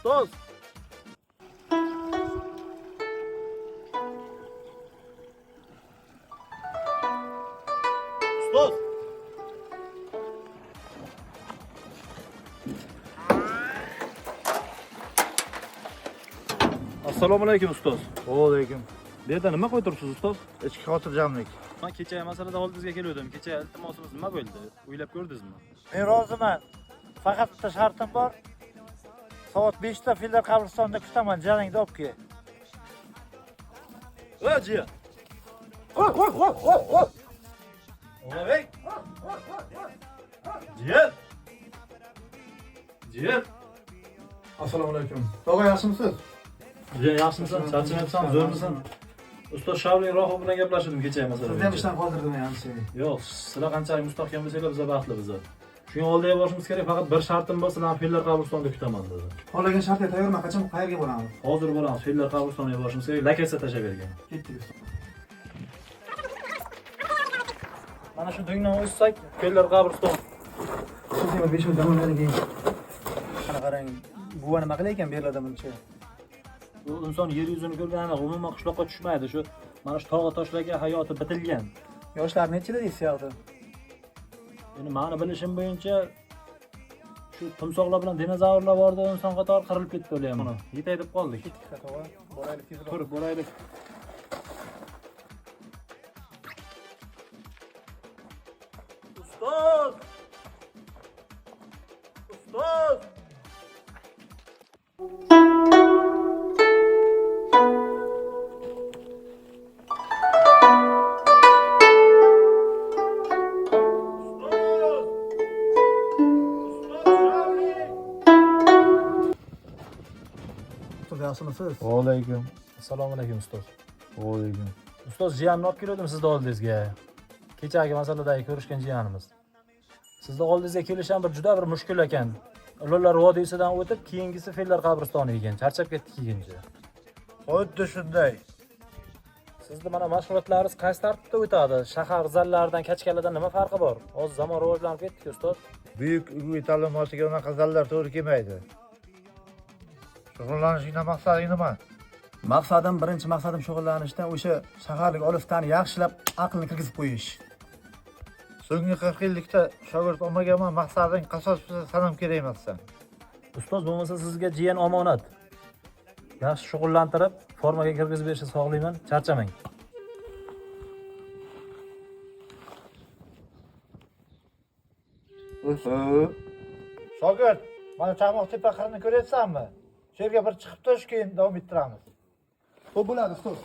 Ustoz. Ustoz. Assalomu alaykum ustoz. Alaykum. Bu yerda nima qo'yib turibsiz ustoz? Ichki xotirjamlik. Men kecha masalada oldingizga kelgandim. Kecha iltimosimiz nima bo'ldi? O'ylab ko'rdingizmi? Men roziman. Faqat bitta shartim bor. Soat 5 da Fillar qabristonida kutaman. Janingni olib kel. Va jiyan. O'g'labek. Jiyan. Jiyan. Assalomu alaykum. Tog'a yaxshimisiz? Jiyan yaxshimisan? Charchamayapsan, zo'rmisan? Ustoz Shavling Rohib bilan gaplashdim kecha masala. Sizni ham ishdan qoldirdim yaxshi. Yo'q, sizlar qanchalik mustahkam bo'lsanglar, biz baxtli biz. Shunga oldiga borishimiz kerak, faqat bir shartim bor, sizlarni Fillar qabristonida kutaman dedi. Xohlagan shartga tayyorman, qachon qayerga boramiz? Hozir boramiz, Fillar qabristoniga borishimiz kerak, lokatsiya tashlab bergan. Ketdik ustoz. Mana shu dungdan o'tsak, Fillar qabristoni. Siz ham 5 minut dam olgandan keyin. Qani qarang, buva nima qilar ekan bu yerlarda buncha? Bu inson yer yuzini ko'rgan aniq, umuman qishloqqa tushmaydi. Shu mana shu tog'a toshlarga hayoti bitilgan. Yoshlar nechida deysiz yoqda? Endi mani bilishim bo'yicha shu timsohlar bilan dinozavrlar bordi, inson qatori qirilib ketdi ular ham. Yetay deb qoldik. Ketdik tog'a, boraylik tezroq. Tur, boraylik. Ustoz! Ustoz! Ustoz! Ustoz Shavlik! Ustoz yaxshimisiz? Alaykum. Assalomu alaykum ustoz. Alaykum. Ustoz jiyanni olib kelgandim sizni oldingizga. Kechagi masaladagi ko'rishgan jiyanimiz. Sizni oldingizga kelish ham bir juda bir mushkul ekan. Ilonlar vodiysidan o'tib, keyingisi Fillar qabristoni ekan. Charchab ketdik kelguncha. Xuddi shunday. Sizni mana mashg'ulotlaringiz qaysi tartibda o'tadi? Shahar zallaridan, kachkalardan nima farqi bor? Hozir zamon rivojlanib ketdi-ku ustoz. Buyuk uy ta'limotiga unaqa zallar to'g'ri kelmaydi. Shug'ullanishingdan maqsading nima? Maqsadim, birinchi maqsadim shug'ullanishdan o'sha shaharlik oliftani yaxshilab aqlni kirgizib qo'yish. So'nggi 40 yillikda shogird olmaganman, maqsading qasos bo'lsa, san ham kerak emassan. Ustoz bo'lmasa sizga jiyan omonat. Yaxshi shug'ullantirib, formaga kirgizib berishni xohlayman. Charchamang. Shogird, mana Chaqmoq tepa qirini ko'ryapsanmi? Shu yerga bir chiqib turish, keyin davom ettiramiz. Xo'p bo'ladi ustoz.